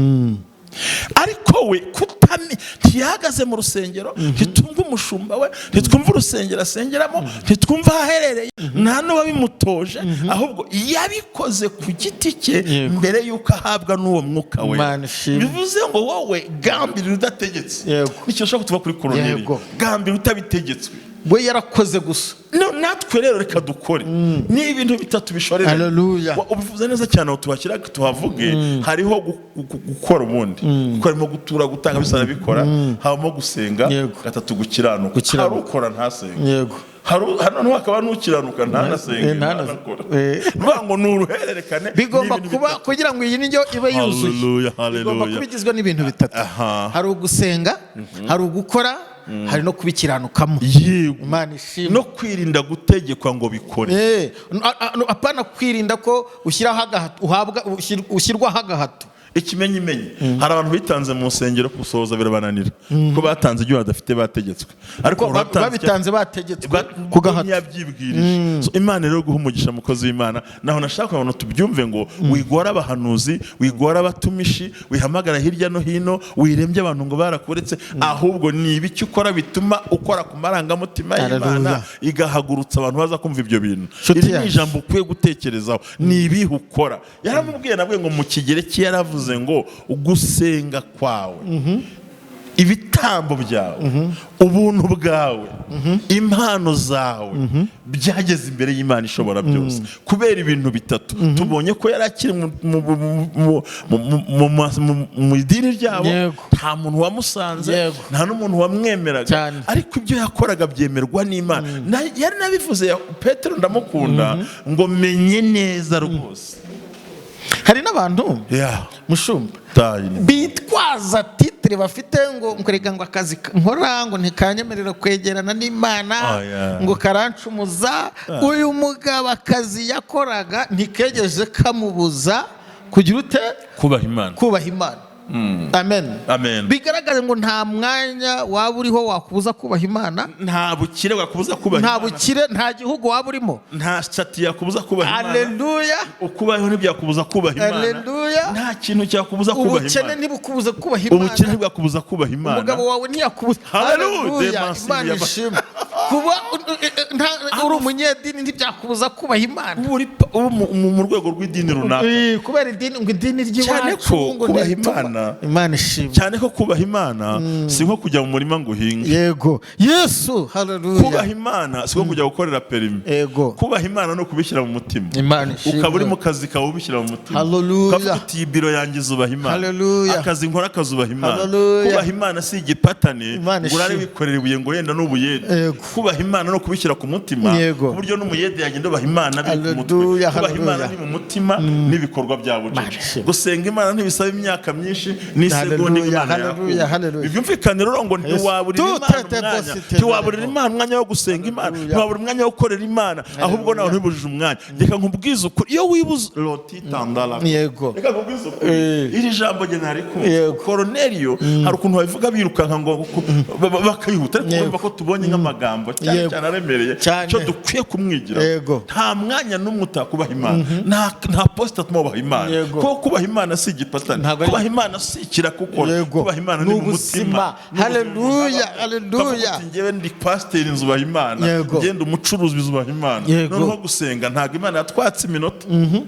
ariko we kutami ntiyahagaze mu rusengero, ntitumva umushumba we, ntitwumva urusengero asengeramo, ntitwumva aho aherereye, nta n'uwabimutoje, ahubwo yabikoze ku giti cye mbere y'uko ahabwa n'uwo mwuka we. Imana ishimwe. Bivuze ngo wowe gambirira udategetse. Nicyo ushobora kutuva kuri Koroneli. Gambirira utabitegetswe. We yarakoze gusa. No, natwe rero reka dukore. Ni ibintu bitatu bishorera. Hallelujah. Ubivuze neza cyane, aho tuhashyira tuhavuge. Hariho gukora ubundi, kuko harimo gutura, gutanga, bisa nabikora, habamo gusenga. Gatatu, gukiranuka. Gukiranuka. Hari ukora ntasenge. Hari noneho hakaba n'ukiranuka ntanasenge, ntanakora. Ni ukuvuga ngo ni uruhererekane. Bigomba Ni ibintu kuba bitatu. kugira ngo iyi ndyo ibe yuzuye, Hallelujah, igomba hallelujah. kuba igizwe n'ibintu bitatu. Hari ugusenga, hari ugukora, hari no kubikiranukamo. Imana ishimwe. No kwirinda gutegekwa ngo bikore. Apana kwirinda ko ushyiraho agahato, uhabwa ushyirwaho agahato. Ikimenyimenyi, hari abantu bitanze mu nsengero, gusohoza birabananira ko batanze ibyo badafite, bategetswe, ariko Ko babitanze bategetswe ku gahato. Ntiyabyibwirije. So, Imana rero guha umugisha, mukozi w'Imana. Naho nashaka abantu tubyumve ngo wigora abahanuzi, wigora abatumishi, wihamagara hirya no hino, wirembye abantu ngo barakuretse, ahubwo ni ibiki ukora bituma ukora ku marangamutima y'Imana, Hallelujah. igahagurutsa abantu baza kumva ibyo bintu? Nshuti Iri ni yanjye. ijambo ukwiye gutekerezaho. Ni ibihe ukora? Yaramubwiye nabwe ngo mu Kigereki yaravuze ngo gusenga kwawe, ibitambo byawe, ubuntu bwawe, impano zawe byageze imbere y'Imana ishobora byose kubera ibintu bitatu. Tubonye ko yari akiri mu idini ryabo, nta muntu wamusanze, nta n'umuntu wamwemeraga, ariko ibyo yakoraga byemerwa n'Imana. Yari nabivuze Petero, ndamukunda, ngo menye neza rwose. Hari n'abantu, mushumba, Tayi. bitwaza titre bafite ngo nkurega, ngo akazi nkora ngo ntikanyemerera kwegerana n'Imana, Oh, yeah. ngo karancumuza. Uyu mugabo akazi yakoraga ntikegeje kamubuza kugira ute? Kubaha Imana. Kubaha Imana. Amen. Amen. Bigaragara ngo nta mwanya waba uriho wakubuza kubaha Imana. Nta bukire bwakubuza kubaha Nta Imana. bukire, nta gihugu waba urimo. Nta sitati yakubuza kubaha Imana. Aleluya. Ukubayeho ntibyakubuza kubaha Imana. Haleluya. Nta kintu cyakubuza kubaha Ubukene Imana. ntibukubuza kubaha Ubukene Imana. ntibwakubuza kubaha Imana. Umugabo wawe ntiyakubuza. Haleluya. Haleluya. Demasi Imana ishimwe. Kuba uri umunyedini ntibyakubuza kubaha Imana. Uba uri uba mu rwego rw'idini runaka. Kubera idini, ngo idini Cyane ry'iwacu ko ngo kubaha ntituma- Imana- Imana ishimwe. Cyane ko kubaha Imana si nko kujya mu murima ngo uhinge. Yego Yesu, haleluya. Kubaha Imana si nko kujya gukorera perimi. Kubaha Imana no kubishyira mu mutima. Imana ishimwe. Ukaba uri mu kazi kawe ubishyira mu mutima. Hallelujah. Ukavuga uti: "Iyi biro yanjye izubaha Imana." Hallelujah. Akazi nkora kazubaha Imana. Hallelujah. Kubaha Imana si igipatane Imana ngo urare ishimwe. wikorera ibuye ngo yenda n'ubuyede. Kubaha Imana no kubishyira ku mutima, ku buryo n'umuyede yagenda ubaha Imana biri ku mutwe. Hallelujah, Kubaha Imana hallelujah. ni mu mutima n'ibikorwa bya Imana bucece. ishimwe. Gusenga Imana ntibisaba imyaka myinshi n'isegonda. Hallelujah, Imana hallelujah, yakumva. hallelujah. Byumvikane rero ngo ntiwaburira Tu Imana tete umwanya, bosite ntiwaburira rero. Imana umwanya wo gusenga Imana, Hallelujah. ntiwaburira umwanya wo gukorera Imana, ahubwo nawe ntibujije umwanya. Reka nkubwize ukuri, iyo wibuze loti tandara. Reka nkubwize ukuri, iri jambo njye narikumva. Koroneliyo, hari ukuntu babivuga birukanka ngo bakihuta, ariko urumva ko tubonye nk'amagambo cyane cyane aremereye cyo dukwiye kumwigira. Nta mwanya n'umwe utakubaha Imana, nta posita atuma wubaha Imana, kuko kubaha Imana si igipatane. Kubaha Imana si ikirakukora. Kubaha Imana Ni ni mu ubuzima. mutima. Haleluya, haleluya. Ukavuga uti: "Njyewe ndi pasiteri, nzubaha Imana. Ngenda umucuruzi, nzubaha Imana." Noneho gusenga, ntabwo Imana yatwatse iminota,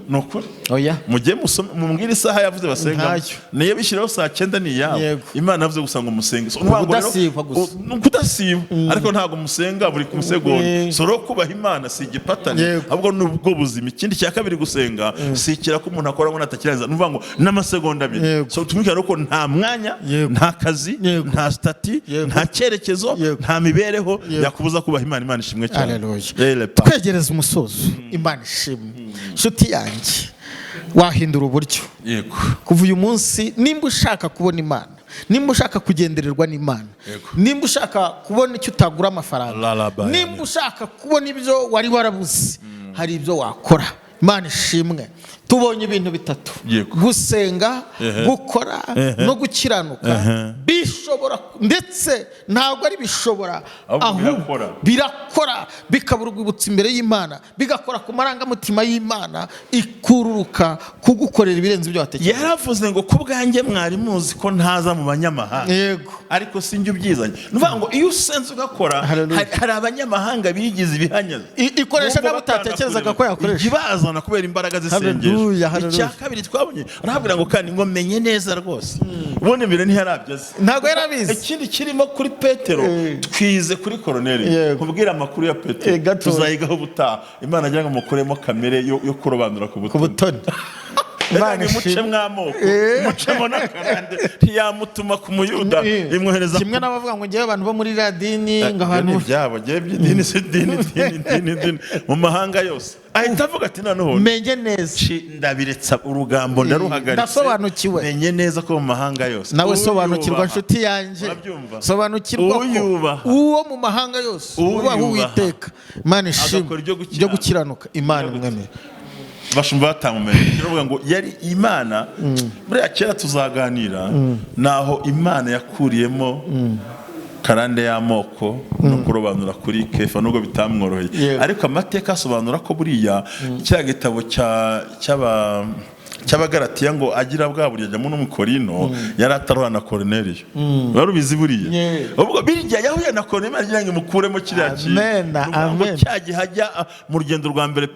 ni ukuri. Oya. Mujye musome, mubwire isaha yavuze basenga. Ntayo. Niyo bishyiraho saa 9 ni iyabo. Imana yavuze gusa ngo musenge. So, ni ukuvuga ngo rero- Ubudasiba gusa. ni ukudasiba, ariko ntabwo musenga buri ku musegonda. So rero kubaha Imana si igipatane, ahubwo ni ubwo buzima. Ikindi cya kabiri, gusenga si ikiraka umuntu akora ngo natakirangiza, ni ukuvuga ngo n'amasegonda 2. So tumvikane ko nta mwanya, nta kazi, nta status, nta cyerekezo, nta mibereho yakubuza kubaha Imana. Imana ishimwe cyane. Haleluya. Rero, pa. Twegereza umusozo. Imana ishimwe. Nshuti yanjye, wahindura uburyo kuva uyu munsi, nimba ushaka kubona Imana, nimba ushaka kugendererwa n'Imana, nimba ushaka kubona icyo utagura amafaranga, Lalaba. nimba ushaka kubona ibyo wari warabuze, hari ibyo wakora. Imana ishimwe, tubonye ibintu bitatu: gusenga, gukora no gukiranuka. Bishobora, ndetse ntabwo ari bishobora, Ahubwo ahubwo birakora. birakora, bikaba urwibutso imbere y'Imana, bigakora ku marangamutima y'Imana, ikururuka kugukorera ibirenze ibyo watekereza. Yaravuze ngo: "Ku bwanjye mwari muzi ko ntaza mu banyamahanga, ariko sinjye ubyizanye." Ni ukuvuga ngo iyo usenze ugakora, Hallelujah. hari abanyamahanga bigize ibihanyazi. Ikoresha Bumva n'abo utatekerezaga ko yakoresha. Ibazana kubera imbaraga z'isengesho. Hallelujah, hallelujah. Icya kabiri twabonye, arahabwira ngo kandi ngo menye neza rwose. Ubundi mbere ntiyarabyo azi. Ntabwo yarabizi. Ikindi kirimo kuri Petero, twize kuri Koroneli. Kubwira amakuru ya Petero Gatoya. tuzayigaho ubutaha. Imana agira ngo mukuremo kamere yo kurobanura ku Ku butoni. butoni. Imana Imana ishimwe. mucemo amoko, mucemo n'akarande. Ntiyamutuma ku Muyuda, imwohereza Kimwe n'abavuga ngo ngewe abantu bo muri iriya dini, ngo Ibyo abantu ni ibyabo. Ngewe by'idini si idini, idini, idini, idini mu mahanga yose. Ahita avuga ati: "Noneho menye neza." Ndabiretsa urugambo, ndaruhagaritse. Ndasobanukiwe. Menye neza ko mu mahanga yose Nawe sobanukirwa, Uyubaha. nshuti yanjye. Urabyumva? Sobanukirwa ko Uyubaha. uwo mu mahanga yose Uyubaha. ubaha Uwiteka, Imana ishimwe, Agakora ibyo gukiranuka. ibyo gukiranuka, Imana imwemere. Bashumva batamumenye. Baravuga ngo yari Imana. Buriya kera tuzaganira naho Imana yakuriyemo karande y'amoko no kurobanura kuri Kefa, nubwo bitamworoheye. Ariko amateka asobanura ko buriya cya gitabo cy'Abagaratiya ngo agira bwa buryo ajyamo n'Umukorino, yari atarahura na Koroneliyo. Wari ubizi buriya? Ubwo birya yahuye na Koroneliyo, Imana igira ngo imukuremo kiriya kintu. Amen, Ni ukuvuga ngo amen. cya gihe ajya mu rugendo rwa mbere,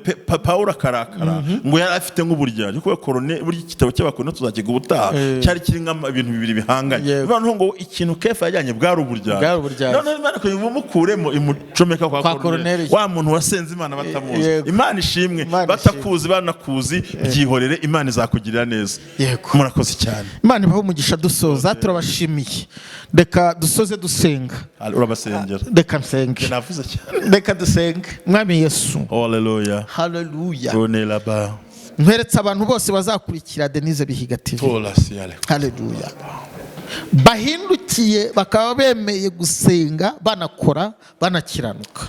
Pawulo akarakara ngo yari afite nk'uburyarya, kuko burya igitabo cy'Abakorino tuzakiga ubutaha, cyari kirimo ibintu bibiri bihanganye. Noneho ngo ikintu Kefa yajyanye bwari uburyarya. Bwari uburyarya. Noneho Imana kugira ngo imukuremo, imucomeka kwa Kwa Koroneliyo, Koroneliyo. wa muntu wasenze Imana batamuzi. Imana ishimwe. Imana ishimwe. Batakuzi, banakuzi, byihorere, Imana izakugirira neza. Murakoze cyane. Imana ibahe umugisha. Dusoza, turabashimiye. Reka dusoze dusenga. Urabasengera. Reka nsenge. Navuze cyane. Reka dusenge. Mwami Yesu. Haleluya. Haleluya. Rone laba. Nkweretse abantu bose bazakurikira Denise Bihiga TV. Tola siale. Haleluya, bahindukiye, bakaba bemeye gusenga, banakora, banakiranuka.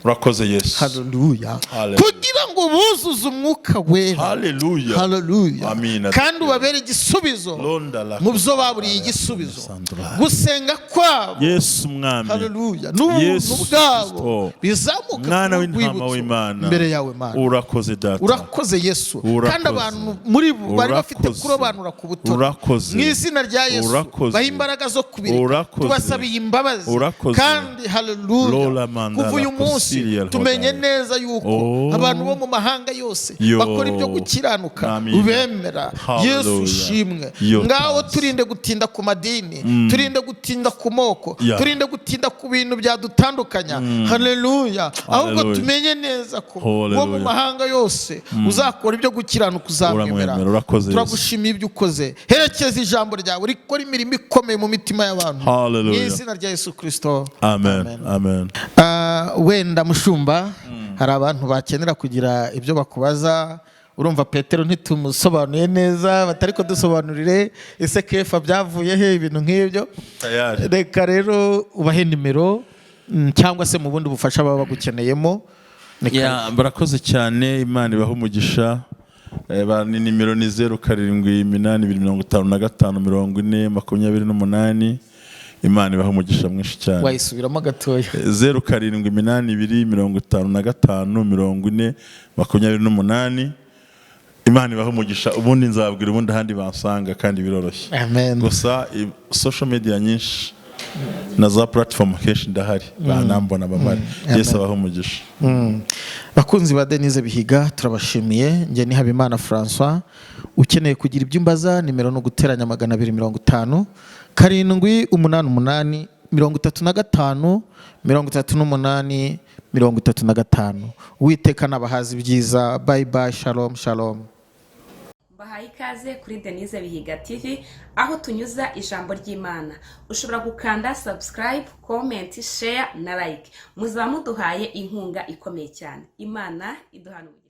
Urakoze Yesu. Haleluya. Haleluya. Kugira ngo buzuze Umwuka Wera. Haleluya. Haleluya. Amina. Kandi ubabere igisubizo Londa la mu byo baburiye igisubizo. Sandra. Gusenga kwabo, Yesu Mwami. haleluya, n'ubuntu Yesu bwabo Kristo. bizamuka Mwana ku w'intama rwibutso w'Imana. imbere yawe, Mana. Urakoze Data. Urakoze Yesu. Urakoze. Kandi abantu muri bo bari bafite Urakoze. kurobanura ku butoni, Urakoze. mu izina rya Yesu, Urakoze. baha imbaraga zo kubireka. Urakoze. Tubasabiye imbabazi. Urakoze. Kandi haleluya, Lola mandala kuva uyu munsi kosiria tumenye hodaya. neza yuko Oh. abantu bo mu mahanga yose Yo. bakora ibyo gukiranuka Amina. ubemera. Hallelujah. Yesu ushimwe. Yo, Ngaho thanks. turinde gutinda ku madini, turinde gutinda ku moko, turinde gutinda ku bintu byadutandukanya. Haleluya. Ahubwo Hallelujah. tumenye neza ko uwo mu Hallelujah. mahanga yose uzakora ibyo gukiranuka uzamwemera. Uramwemera. Urakoze Yesu. Turagushimiye ibyo ukoze. Herekeza ijambo ryawe rikora imirimo ikomeye mu mitima y'abantu, Hallelujah. mu izina rya Yesu Kirisito. Amen, amen. Ah, wenda mushumba, hari abantu bakenera kugira ibyo bakubaza. Urumva Petero ntitumusobanuye neza, batari kudusobanurire ese Kefa byavuye he, ibintu nk'ibyo. Tayari. Reka rero ubahe nimero, cyangwa se mu bundi bufasha baba bagukeneyemo. Ni Ya, barakoze cyane, Imana ibaha umugisha. Ni nimero ni 0782554028. Imana ibaha umugisha mwinshi cyane. Wayisubiramo gatoya? 0782554028. Imana ibaha umugisha. Ubundi nzabwira ubundi ahandi bansanga, kandi biroroshye. Amen. Gusa social media nyinshi na za platform kenshi ndahari, banambona bamare. Yesu abaha umugisha. Bakunzi ba Denise Bihiga, turabashimiye. Njye ni Habimana Francois. Ukeneye kugira ibyo umbaza, nimero ni +250 788 35 38 35. Uwiteka nabahaza ibyiza. Bye bye, shalom shalom. Bahaye ikaze kuri Denise Bihiga TV, aho tunyuza ijambo ry'Imana. Ushobora gukanda subscribe, comment, share na like. Muzaba muduhaye inkunga ikomeye cyane. Imana iduhana umugisha.